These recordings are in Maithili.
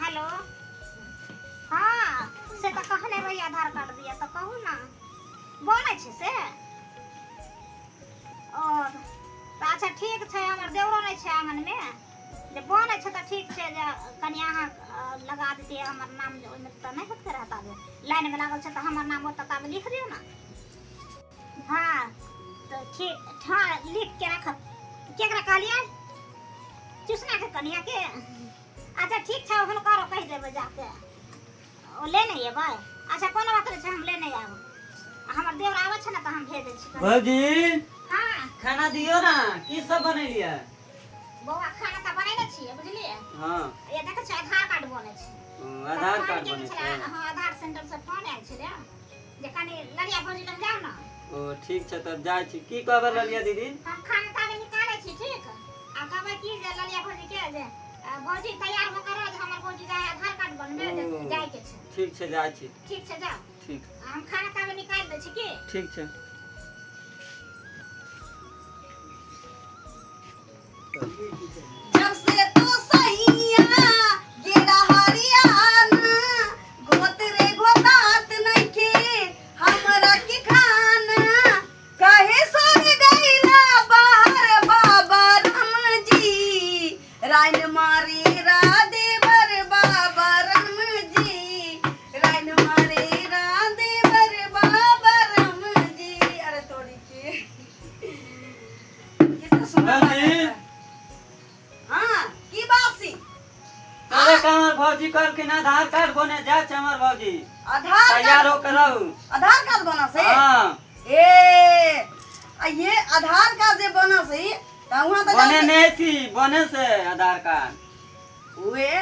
हेलो। हँ, से तऽ कहने रही आधार कार्ड दिअ तऽ कहू ने, बनै छै से? ओ तऽ अच्छा ठीक छै। हमर देवरो नहि छै आङगनमे, जे बनै छै तऽ ठीक छै, जे कनि अहाँ लगा दितियै हमर नाम जे ओहिमे तऽ नहि होतै रहत। आबे लाइनमे लागल छै तऽ हमर नाम ओतऽ ताबे लिख दियौ ने। हँ तऽ ठीक, हँ लिख के राखब। केकरा कहलियै? चुसना के कनिया के। अच्छा ठीक छै, हुनकरो कहि देबै जाके ओ लेने अयबै। अच्छा कोनो बात नहि छै, हम लेने आयब। आ हमर देवर आबै छै ने तऽ हम भेज दै छी। भौजी। हँ। खाना दियौ ने, की सब बनेलियै? बौआ, खाना तऽ बनेने छियै, बुझलियै? हँ। ये देखै छियै, आधार कार्ड बनै छै। ओ, आधार तऽ फोन कार्ड केने बनै छलै। छै? हँ, आधार सेंटर से फोन आयल छलै जे कनि ललिया भौजी लग जाउ ने। ओ ठीक छै, तब जाइ छी। की कहबै ललिया दीदी? हम खाना ताबे निकालै छी, ठीक? आ कहबै की जे ललिया भौजी के जे भौजी तैयार भऽ कऽ रह जे हमर भौजी जाइ आधार कार्ड बनबै जे। ओ। जाइके छै। ठीक छै, जाइ छी। ठीक छै, जाउ। ठीक। आ हम खाना ताबे निकालि दै छी की? ठीक छै। जब से तू सैया गेला हरियाणा, गोत रे गोतात नइखे हमरा के खाना। कहे सर गइला बाहर बाबा राम जी, राइन मारे राधे बर बाबा राम जी, राइन मारे राधे बर बाबा राम जी। अरे तोरी के कितना सुंदर भौजी। लागै छै। हाँ, की बात सी? अरे का हमर भौजी कहलखिन आधार कार्ड बने जाइ छै हमर भौजी। आधार तैयार कार्ड? होके रहू। आधार कार्ड बना से? हाँ। ए आ ये आधार कार्ड जे बना से त वहाँ त बने नहीं थी, बने से आधार कार्ड। उहे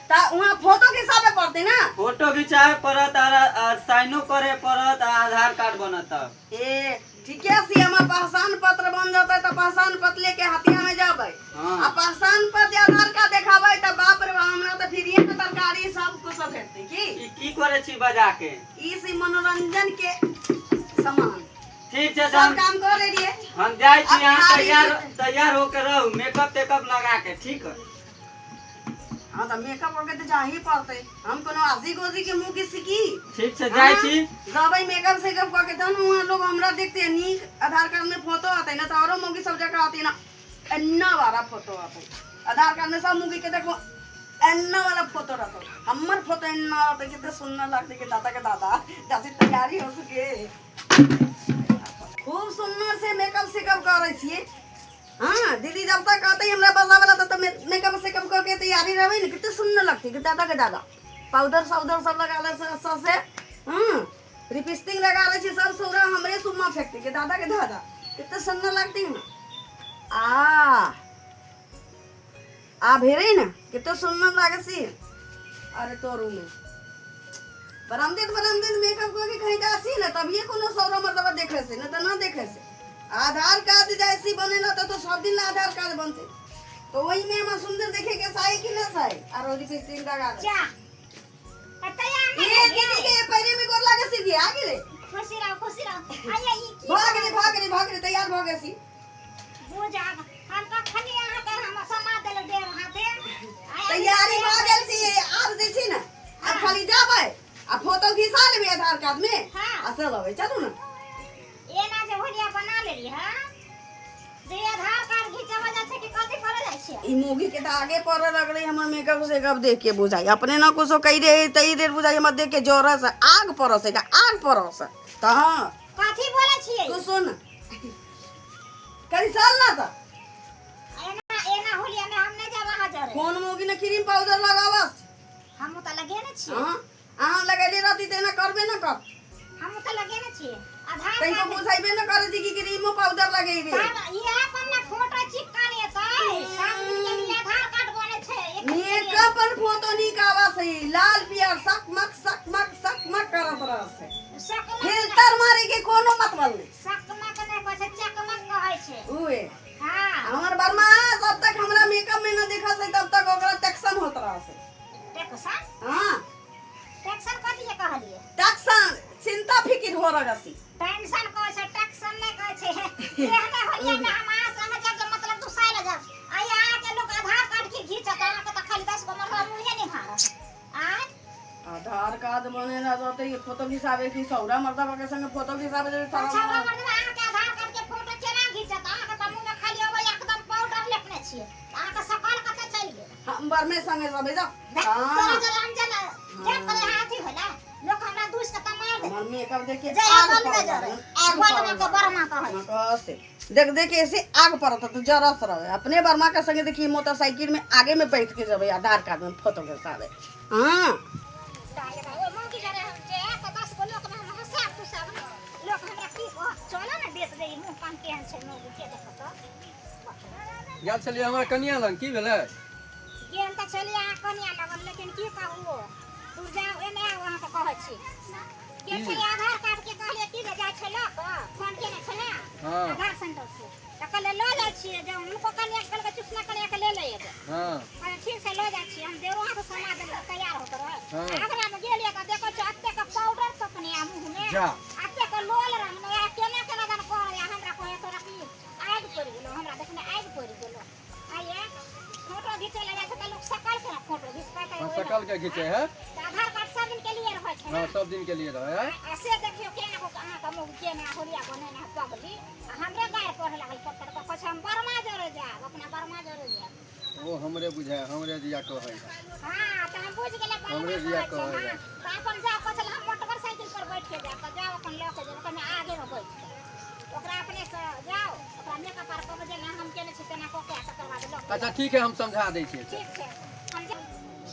त वहाँ फोटो घिचाबे पड़ते ना? फोटो घिचावे पड़त आर साइनो करे पड़त आ आधार कार्ड बनत तब। ए ठीके सी, हमर पहचान पत्र बन जतै तऽ पहचान पत्र लेके हतिया में जाबै। हाँ। आ पहचान पत्र आधार कार्ड देखाबै तऽ बाप रे बाप, हमरा तऽ फ्रीए में तरकारी सब कुछ भेटतै की। ई की करे छी बजा के? ई सी मनोरंजन के सामान। ठीक छै। सब हम काम कर लेलिए। हम जाइ छी। अब अहाँ खाली तैयार छी। तैयार होके रहू मेकअप तेकअप लगा के, ठीक? हाँ तऽ मेकअप करके तऽ जाही पड़तै, हम कोनो आजी गोजी के मुँह की सिकी। ठीक छै, जाइ छी। जबै मेकअप सेकअप कऽ के तहन वहाँ लोग हमरा देखते नीक आधार कार्ड में फोटो आते ना तऽ औरो मौगी सब जगह आते ना, एन्ना वाला फोटो आते आधार कार्ड में। सब मौगी के देखो एन्ना वाला फोटो रहतो, हमर फोटो एन्ना रहते। कितना सुंदर लगते के दादा के दादा जैसे तैयारी हो सके। खूब सुंदर से मेकअप सेकअप करै छियै। हाँ दीदी, जब तक आते हमरा बजावे ला तब मेकअप सेकअप करके तैयारी रहबे ने, कितने सुंदर लगते कि दादा के दादा। पाउडर साउडर सब लगा ले से अच्छा से। हाँ, लिपस्टिक लगा ले छी, सब सोरा हमरे सुम्मा फेंकते कि दादा के दादा, कितने सुंदर लगती है ना। आ आ भेरे ना, कितने सुंदर लागे सी। अरे तोरू में बरामदे बरामदे मेकअप करके कहीं जासी ना तभिए कोनो सौरा मर्दबा देखे से, ना तो ना देखे से। आधार कार्ड जैसी बनेला तो सब दिन ला आधार कार्ड बनते तो वही में हम सुंदर देखे के साई कि ना साई आ रोजी फिर लगा दे। जा आ तैयार नहि ये भेलियै? दीदी के पैरे में गोर लागे सीधी आ गेले। खुशी रहो, खुशी रहो। आइए, ई की? भाग रे, भाग रे, भाग रे, तैयार भ गेल सी। बुझ आब हम कखनी अहाँके हम समा देलहुँ देव हाथे। आइ तैयारी भ गेल छी। आब जे छी ने, आब खाली जाबै आ फोटो घिचा लेबै आधार कार्ड में। हाँ। आ चल अबै, चलू ने। एना जे होलिया बना लेली हँ जे आधार कार्ड घिचाबऽ जाइ छै कि कथी करऽ जाइ छियै? ई मोगी के तऽ आगे पड़े लगले हमर मेकअप सेकअप देख के। बुझाई अपने ना कुछो कही रहे तई देर बुझाई हमर देख के जोर से आग पड़ो से आग पड़ो से तऽ हाँ। कथी बोलै छियै? तू सुन, कहीं चल ना तऽ। एना एना होलिया में हम नहि जाब अहाँ जरे। कौन मोगी ने क्रीम पाउडर लगावस? हम तऽ लगेने छियै। हाँ, अहाँ लगेले रहती तऽ एना करबे ना कर। हम तऽ लगेने छियै आधार तैको कार्ड। बुझाइबे ना करे छी कि क्रीमो पाउडर लगेबे। तब इएह पर ने फोटो चिपका लेतै, सब दिन के लिए आधार कार्ड बनै छै एक। मेकअप पर फोटो निकावा से लाल पियर सकमक सकमक सकमक करत रहसे। सकमक? फिल्टर मारे के कोनो मतलब नहीं। सकमक नहि कहै छै, चकमक कहै छै। उहे। हाँ। हमर बर्मा जब तक हमरा मेकअप में न देखा से तब तक ओकरा टेक्शन होत रहा से। टेक्सन? हाँ। टेक्सन कथी के कहलियै? टेक्शन, चिंता फिकिर हो रहा सी। टेंशन कहै छै, टेक्सन नहि कहै छै। एहने होलिया में हम अहाँ संगे जाब जे मतलब दुसाइ लए जाब। आ अहाँके लोक आधार कार्ड की घीचत, अहाँके तऽ खाली 10 गो मरवा मुँहे निहारत। बने ला जाते ये फोटो घिसावे की सौरा मर्दा के संगे फोटो घिसावे जे अच्छा सारा मर्दबा अहाँके आधार कार्ड के फोटो केना घिचत? अहाँके तऽ मुँहमे खाली अबै एकदम पाउडर लेपने छियै, अहाँके सकल कतऽ चलि गेल? हम बरमे संगे सबे जा। तोरा जे रंजन जे करे हाथी होला, लोक हमरा दूस के तऽ मार दे। हमर मेकअप देख के जे आग बल में पड़त जरे आग बल में पड़त। के बरमा कहै छै। से देख देख ऐसे आग पड़त तो जरस रहे अपने बर्मा के संगे। देखिए मोटरसाइकिल में आगे में बैठ के जबे आधार कार्ड में फोटो घिसावे। हाँ ओ मौगी जरे हम जे तऽ 10 गो लोक में हम हँसायब तुसायब ने, लोक हमरा की कहत? चलो ने देख दे, ई मुँह कान केहन छै मौगी के देखत। गेल छलियै हमरा कनिया लग, की भेलै? गेल तऽ छलियै अहाँ कनिया लगन, लेकिन की कहू, दूर जाउ एने आउ, अहाँके कहै छी। गेल छलियै आधार कार्ड के, कहलियै की जे जाइ छै लऽ कऽ, फोन केने छलै आधार सेंटर से, तऽ कहलियै लऽ जाइ छियै। जे हुनको कनिया के कहलकै चुसना कनिया के ले ले एबै। कहलियै ठीक छै लऽ जाइ छियै। हम देरो अहाँके सामान देबै, तैयार होके रहै। आगरा मे गेलियै तऽ देखै छियै एतेक पाउडर थोपने आ मुँह मे जा एतेक लोल रंगने आ केना केना दन करै आ हमरा कहै तोरा की आगि पड़ि गेलो, हमरा देखने आगि पड़ि गेलो। आइए फोटो घिचै लए जाइ छै तऽ लोक सकल के फोटो घिचबै तऽ हाँ सकल के घिचे है। तऽ आधार कार्ड सब दिन के लिए रहै छै हाँ ने। सब दिन के लिए रहे है। आ से देखियौ केना को अहाँके मुँह केना होरिया बनेने है पगली, आ हमरे गारि पढ़े लागल पकड़ कऽ, कहै छै हम बरमा जरे जायब, अपना बरमा जरे जायब। ओ हमरे बुझाय हमरे दिया कहै है। हाँ तऽ हम बुझि गेलियै बरमा हमरे दिया कहै छै। कहै है। हाँ तऽ अपन जाउ, कहै छलै हम मोटरसाइकिल पर बैठ के जायब, तऽ जाउ अपन लऽ के जेबै, कनि आगे मे बैठ के ओकरा अपने से जाउ, ओकरा मेकअप आर कहबै जेना हम केने छी तेना कऽ के आ तकर बाद लऽ के अच्छा ठीक है, हम समझा दै छियै। ठीक छै हम जाउ।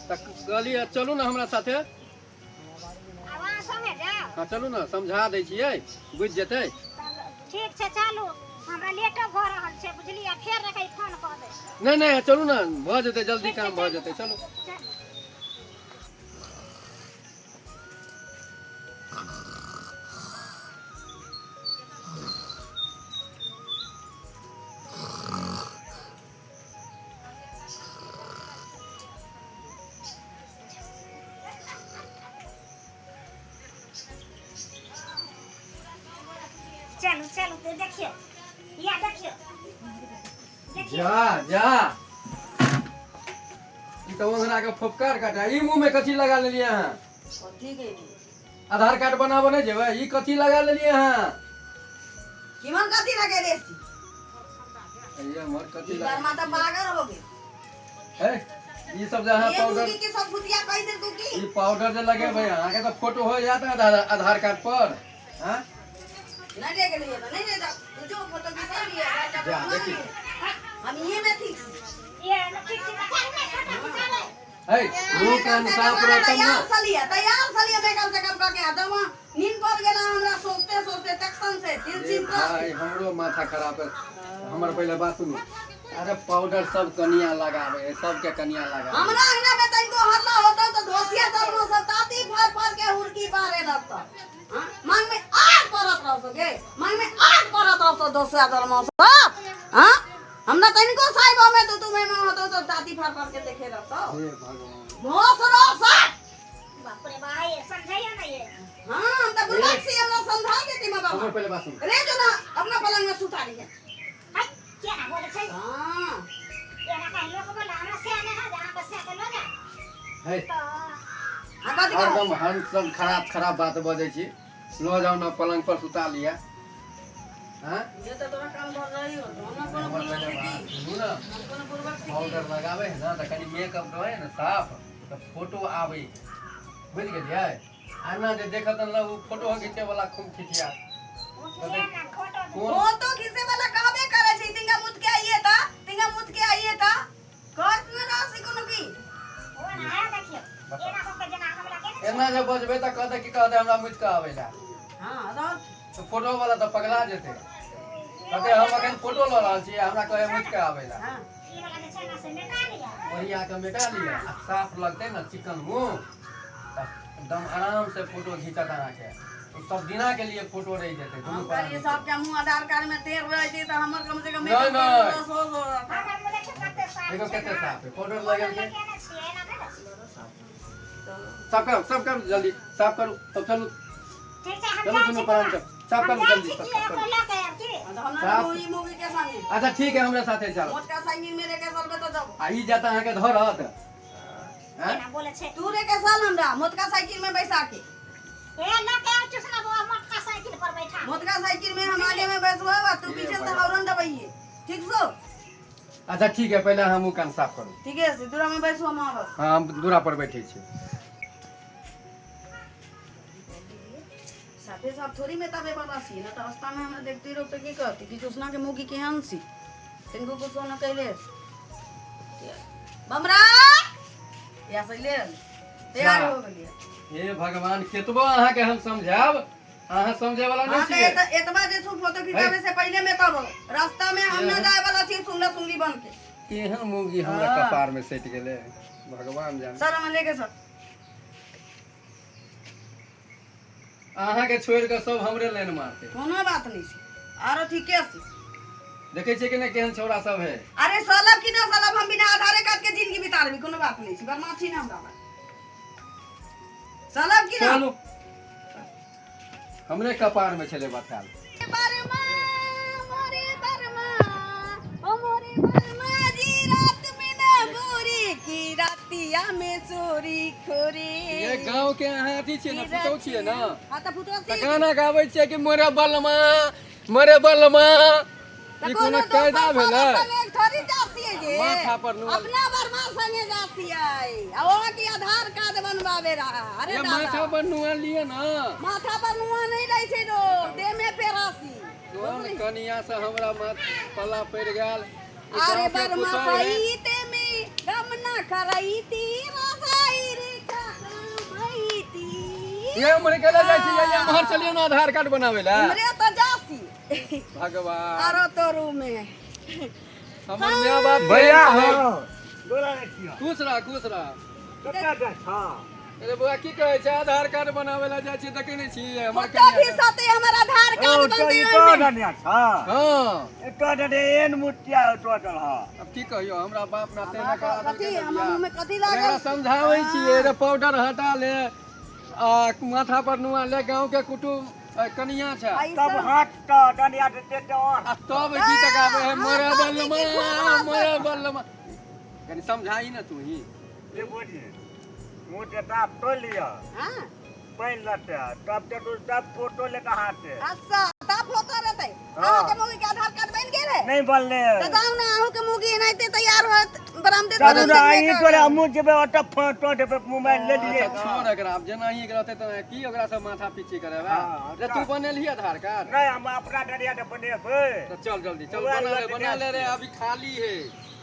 तऽ कहलियै चलू ने हमरा साथे। आब अहाँ संगे जाउ। हाँ चलू ने, समझा दै छियै, बुझि जेतै। तब ठीक छै चलू, हमरा लेटो भऽ रहल छै बुझलियै, फेर ने कहीं फोन कऽ दे। नहि नहि चलू ने, भऽ जेतै जल्दी, काम भऽ जेतै, चलू। चलू। चलू चलू तो देखियौ, या देखियौ देखियौ। जा जा, ई तऽ ओंघरा के फोपकार काटा, ई मुँह में कथी लगा लेलियै अहाँ? कथी गई? आधार कार्ड बनाबऽ नहि जेबै, ई कथी लगा लेलियै अहाँ? किमन कथी लगे रे सी? ये हमर कथी ई लगा बर्मा तो पागल हो गए है ई सब जे अहाँ ये पाउडर मुर्गी के सब भुतिया कहि दे तू की ई पाउडर जे लगेबै अहाँके तऽ फोटो हो जायत आधार कार्ड पर। हाँ नहीं ले गेलिए तो नहीं ले जा, तू जो फोटो घिचा लिए जा देखी। हम ये में ठीक ये ठीक छै, चल ने फोटो घिचाबै। है मुँह कान साफ रहतम ना। तैयार सलिए, तैयार सलिए, मेकअप सेकअप करके आ दमा नींद पड़ गेला हमरा सोचते सोचते टेंशन से दिल ए चिंता भाई हमरो माथा खराब है। हमर पहिले बात सुनू, अरे पाउडर सब कनिया लगावे है, सबके कनिया लगावे। हमरा अंगना में तनिको हल्ला होता तो धोसिया दलमो सब ताती फाड़ फाड़ के हुड़की पारे लगता। हाँ? मांग में आग पड़त रहो सके, मांग में आग पड़त रहो धोसिया दलमो सब। हाँ हमरा तनिको साइब में तो तुम्हें में होतो तो ताती फाड़ फाड़ के देखे रहतो। हे भगवान भोस रहो सब। बाप रे भाई समझाइए ना ये। हाँ हम तो बुलबक से हमरा समझा देती मां बाबा। हमर पहिले बात सुनू। रे जो ना अपना पलंग में सुता रही है। हाय केना बोले छै? हाँ केना कहे लोक बोले हमरा से नहि है, अहाँ के से के लऽ जा। है तऽ हाँ कथी कहै? हरदम हम सब खराब खराब बात बजै छी, लऽ जाउ ना पलंग पर सुता लिअ। हाँ ये तो तोरा काम भर रही हो तो हमरा कोनो हमर बुलबक पहिले से बात की? सुनू ना, हम कोनो बुलबक से की? पाउडर लगावे है ना तऽ कनि मेकअप रहे ने साफ तऽ फोटो आबै, बुझि गेलियै? आना जे देखत न ओ फोटो घिचै वाला खूब खिचिया। ओ केना फोटो कोन फोटो खींचे वाला कहबे करे छै, तिंगा मुत के आइए ता, तिंगा मुत के आइए ता, कहत न रहसी कोनो की। ओ ना है देखियौ एना कऽ के जेना हमरा केने एना जे बजबै तऽ कहतै की कहतै हमरा मुति के आबै ला। हां रह तऽ फोटो वाला तऽ पगला जेतै, कहतै हम अखन फोटो लऽ रहल छी, हमरा कहै मुति के आबै ला। हां ई वाला जे छै ने से मेटा लिअ। वही आके मेटा लिअ आ साफ लगतै ने चिकन मुँह तऽ एकदम आराम से फोटो घिचत अहाँके, सब दिना के लिए फोटो रहि जेतै दुनू हम कहलिए प्राणी के। सबके मुँह आधार कार्ड में टेर रहे छै तऽ हमर कम से कम नहीं, मेकअप नहीं। करल सो सो रहता। हमर मुँह देखियौ कते साफ देखो छै कते ना। साफ है, पाउडर लगेलकै। लगेने छियै, एना नहि ने छियै। साफ करू, साफ करू, जल्दी साफ करू, तब चलू। ठीक छै हम चलू जाइ दुनू छी प्राणी की सब, साफ हम करू जाइ जल्दी, छी साफ की करू। ओकरा लऽ के आयब की? तऽ हमरा साफ। मूवी मूवी के संगे। अच्छा ठीक है, हमरा साथे चलो। मोटका साइकिल में लेके चलबे तऽ जब। आ ई जाता अहाँके धरत। हैं? केना बोलै लागल छै। तू रे के साल हमरा मोटका साइकिल में बैसा के ए लके आउ चुसना बौआ, मोटका साइकिल पर बैठा। मोटका साइकिल में हम आगे में बैसबो आ तू पीछे से हॉर्न दबाइए, ठीक सो? अच्छा ठीक है, पहले हम कान साफ करू। ठीक है, से दूरा में बैसो हम बस। हाँ, हम दूरा पर बैठे छी। साफे साफ थोड़ी में तबे वाला सी ना, तो रास्ता में हमरा देखते रहो तो की कहती कि जोसना के मुगी केहन सी, तिनको कुछो न कैले। बमरा या सैले तैयार हो गेलिए। हे भगवान, केतबो अहाँ के हम समझाब, अहाँ समझे वाला नहीं हाँ, छियै। एतबा जे छौ फोटो खिंचावे से पहले में तब रास्ता में हम न जाए वाला छी सुंगला सुंगली बन के। केहन मुगी हमरा कपार में सटि गेलै, भगवान जाने। सर हम लेके सर अहाँ के छोड़ के सब हमरे लाइन मारते। कोनो बात नहीं छै, आरो ठीके छै। देखै छियै कि नहि केहन छौड़ा सब है। अरे सलब कि ना सलब, हम बिना आधारे कार्ड के जिंदगी बिता लेबै, कोनो बात नहीं छै, बदमाशी ना हमरा। सलब कि ना? चलू, हमरे कपार में छलै बताल। बरमा मोरे बरमा, ओ मोरे बरमा जी, रात में ना गोरी की रातिया में चोरी खोरी। ये गांव के अहाँ अथी छियै ने, पुतहु छियै ने? हाँ तऽ पुतहु तऽ छियै। गाना गाबै छियै कि मोरे बलमा मोरे बलमा, तऽ ई कोनो कोनो कायदा दोसर भेलै? संगे थोड़ी जा छियै जे। माथा पर नुआ- अपना बरमा संगे जा छियै, आ वहाँ के आधार कार्ड बनवावे रहा। अरे ये दादा, माथा पर नुआ लिअ ना। माथा पर नुआ नहीं रहै छै लोग, देह में पेरासी। कोन कनिया से हमरा माथ पल्ला पड़ि गेल। ई अरे गाँव के बरमा पुतहु है। सईते में गम ना करैती रजाई रे कमैती। ये उम्र केला जाइ छी, ये एम्हर चलियौ ने आधार कार्ड बनाबै लए। हमरे तऽ जासी भगवान आरो तोरू में हमर my बाप भैया केहन छै? हाँ, गोला रखियो। खुश रह, खुश रह। कतऽ जाइ छह? अरे बौआ, की कहै छै, आधार कार्ड बनाबै लए जाइ छी, देखै नहि छी हमर फोटो कनिया भी के? साथे हमर आधार ओ, कार्ड तो बनतै ई ओहिमे। तो डनिया छह। हाँ। एतो डने एन मुटिया टोटल ह। अब की कहियो, हमरा बाप नाते हमरा ना करा कथी, देलकै हमर बियाह। मुँह में कथी लागल? एकरा समझाबै छियै रे, पाउडर हटा ले आ माथा पर नुआ ले, गाँव के कुटुम कनिया छै। तब हाथ तो डनिया देते ते और आ तब गीत गाबै है मोरे हाँ, बलमा की खूब मोरे बलमा। कनि समझाही ने तू ही। ये बोलिए मुँह के ताप तो लिया हाँ पानि लते तब ते तू तब फोटो लेके हाथे। अच्छा तब फोटो रहतै। हाँ। अहाँके मौगी के आधार कार्ड बनि गेल है? नहीं बनले। तऽ जाउ ने, अहूँके मौगी एनाहिते तैयार होत बरामदे चलू तरामदे ना, अहीं मेकअप। तोरे हमहूँ जेबै ओतऽ फोटो देबै, मोबाइल ले लिए। अच्छा छोड़ एकरा, आब जेना ही रहतै तेना की ओकरा से माथा पीची करेबै? हाँ, रे तू बनेलही आधार कार्ड? नहीं, हम अपना डरिया के बनेबै। तऽ चल जल्दी चल, मोबाइल बना ले, लऽ के बना ले रे, जाइ अभी खाली है।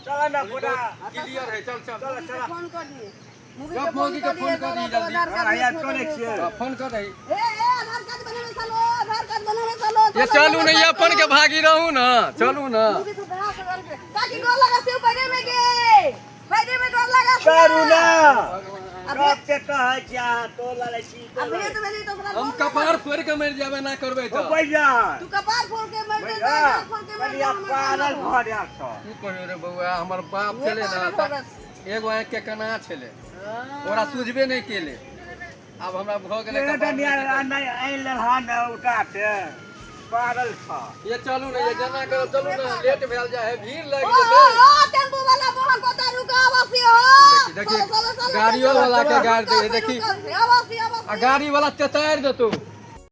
चल ना गोटा। क्लियर है, चल चल। चल चल। फोन कर दिए मौगी जब के, फोन मौगी के कर दिए, फोन कर दिए तोरा जल्दी। आधार कार्ड हाँ, यार में चलै फोटो छियै। हाँ, फोन कर दही। ए ए आधार कार्ड बनावे चलो, आधार कार्ड बनावे चलो। ये चलू ने, ये अपन के भागी रहू ना, चलू ना। मौगी से डरा के डर के ताकि गोर लगा से पैरे में गे, पैरे में गोर लगा से। करू ना। अब सब के कहै छी अहाँ तो लड़ै छी तो अब भेंट भेलै तऽ ओकरा हम गोर कपार फोड़ के मरि जेबै ना करबै ओ तऽ। भैया, तू कपार फोड़ के मर भैया, जा, कपार फोड़ के मर जा, कनिया हमर पागल काम भऽ गेल छौ। की कहियो रे बौआ, हमर बाप उहे छलै ना, पागल भऽ गेल। एगो आँखि के कना छलै, ओकरा सुझबे नहि केलै, आब हमरा भऽ गेलै ए कपार डनिया में। नहि आनि लेलहा ने उठा के पागल छौ। ये चलू ने, ये जेना करो चलू ने, लेट भेल जाइ है, भीड़ लागि ओ जेतै। ओ टेम्पू वाला बोहन कोता रुका आवासी हो। देखी, चलो, चलो, चलो, गाड़ियो चलो, वाला के चलो, गाड़ी रुका दे, से, देखी। रुका से, आवासी आवासी। आ गाड़ी वाला तेतारि देतौ।